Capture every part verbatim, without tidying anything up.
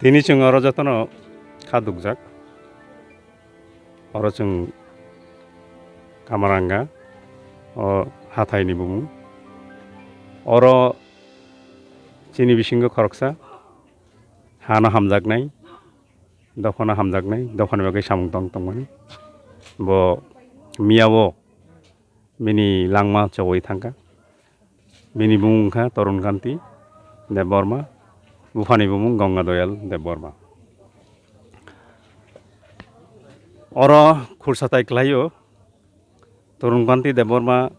Tini chwng oro jotono kha dukjak. Oro chwng Kamaranga, o hathaini bumung. Oro chini bisingo khoroksa hano hamjaknai, dophano hamjaknai, dophani bagwi samung tong tongmani. Bo miyao bini langma chowi thangkha. Bini bumung wngkha Torun Kanti Debbarma, buphani bumung Ganga Doyal Debbarma. Oro khursa tai klaio, Torun Kanti Debbarma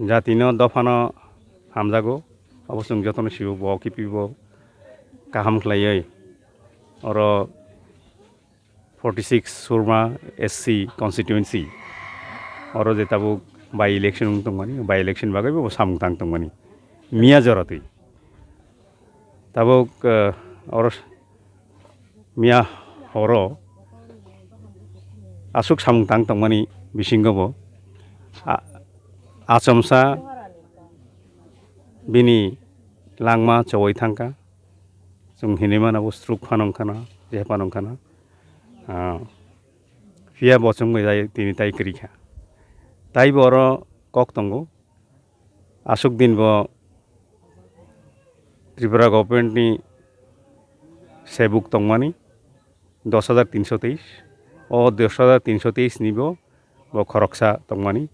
jatino dophano hamjago, abo chwng jotono sio, bo kiphilwi bo kaham khlaiwi oro forty six Surma S C constituency. Oro je tabuk by election wng tongmani, by election bagwi bo samung tang tongmani. Miya jora twi. Tabuk, eh, oro s-, miya horo aswk samung tang tongmani bisingo bo a-, achomsa bini langma chowi thangkha. Chwng hinwi mano bo stroke phano wngkhana, je phano wngkhana. Ah, phiya bo chwng bai tini tai kwrwi kha. Tai bo oro kok tongo. Aswk din bo Tripura government ni sebuk tongmani dos hajar tinsho teis. O dos hajar tinsho teis ni bo, bo khoroksa tongmani.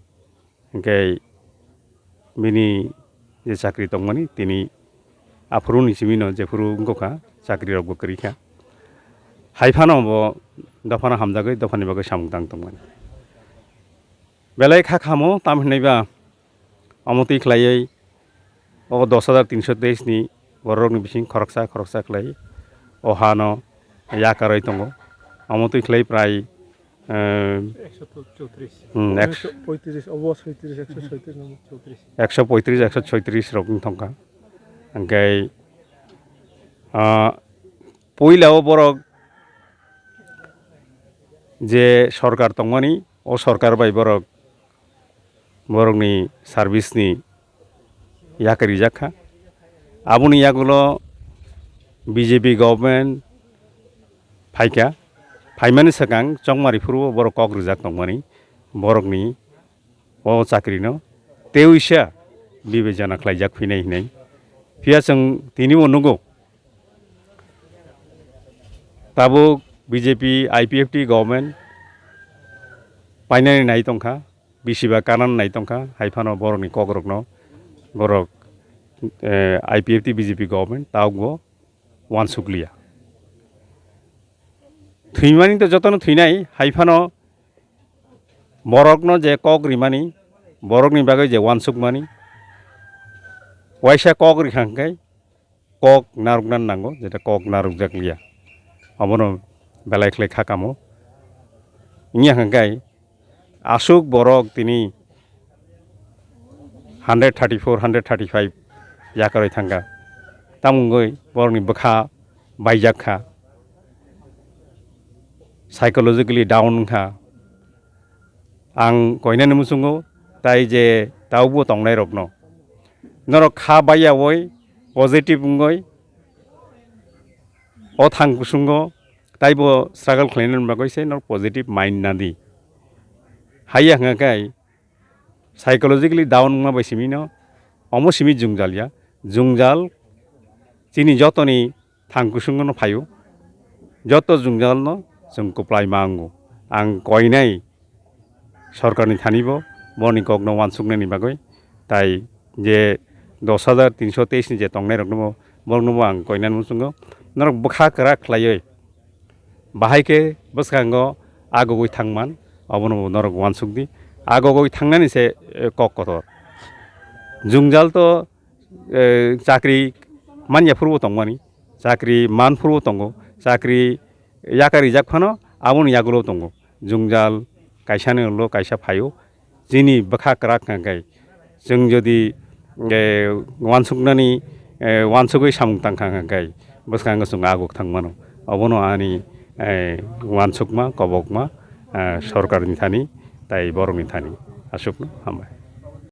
Hwnkhe bini je chakri tongmani, tini aphuru ni simi no jephuru wngkha, chakri rok bo kwrwi kha. Hai phano bo dophano hamjagwi dophani bagwi samung tang tongmani. Belai kha khamo, tam hinwi ba omo twi khlaiwi o dos hajar tinsho teis ni borok rok ni bising khoroksa khoroksa khlai o ha no yakarwi tongo. Omo twi khlai prai, eh, Ekso chowtris. Hmm, ekso. Poitris, obo soitris, ekso soitris, obo chowtris. Ekso poitris, ekso soitris rok wng thangkha. Hwnkhe, ah, puila o borok je sorkar tongmani, o sorkar bai borok, borokni service ni yakarwi jak kha. Aboni yagulo B J P government phaikha, phaimani swkang chongmari phuru borok kok rijak tongmani, borokni o chakri no teisa bibechana khlaijak phinai hinwi. Phiya chwng tini bo nugo, tabuk B J P I P F T government painani nai tongkha, bisiba kanani nai tongkha, hai phano borokni kokrokno borok, eh, I P F T B J P government tabukbo wansukliya. Thwimani to jotono thwinai, hai phano borokno je kok rimani, borokni bagwi je wansukmani, waisa kok rikha hwnkhe kok narwkna nango, jeta kok narwkjak liya. Abono belai khlai kha kamo. Wngya hwnkhe aswk borok tini hundred thirty four, hundred thirty five yakarwi thangkha. Tamo wngwi borokni bwkha baijak kha, psychologically down wngkha. Ang koinani muchungo, tai je tabukbo tongnairokno, norok kha baiyawi positive wngwi o thang kusungo taibo struggle khlainani bagwi se norok positive mind nadi. Haiya hwnkha khe psychologically down wngma bai simi no omo simi jwngjal ya. Jwngjal chini jotoni thang kusungo no phaio. Joto jwngjal no chwng kwplai ma wngo. Ang koinai sorkarni thani bo boni kokno wansuknani bagwi, tai je dos hajar tinsho teis ni je tongnairokno bo, borokno bo ang koinani muchungo norok bwkha kwrak khlaiwi bahai khe bwskango agogwi thangman, obono bo norok wansuk di. Agogwi thangnani se, eh, kok kotor. Jwngjal to, eh, chakri manya phuru bo tongmani, chakri man phuru bo tongo, chakri yakar rijak phano aboni yagulo tongo. Jwngjal kaisani ulo kaisa phaio, chini bwkha kwrak hwnkhe chwng jodi, eh, wansuknani, eh, wansugwi samung tangkha hwnkhe bwskango chwng aguk thangmano. Obono ani, eh, wansukma, kobokma, eh, sorkarni thani tai borokni thani. Aswkno hambai.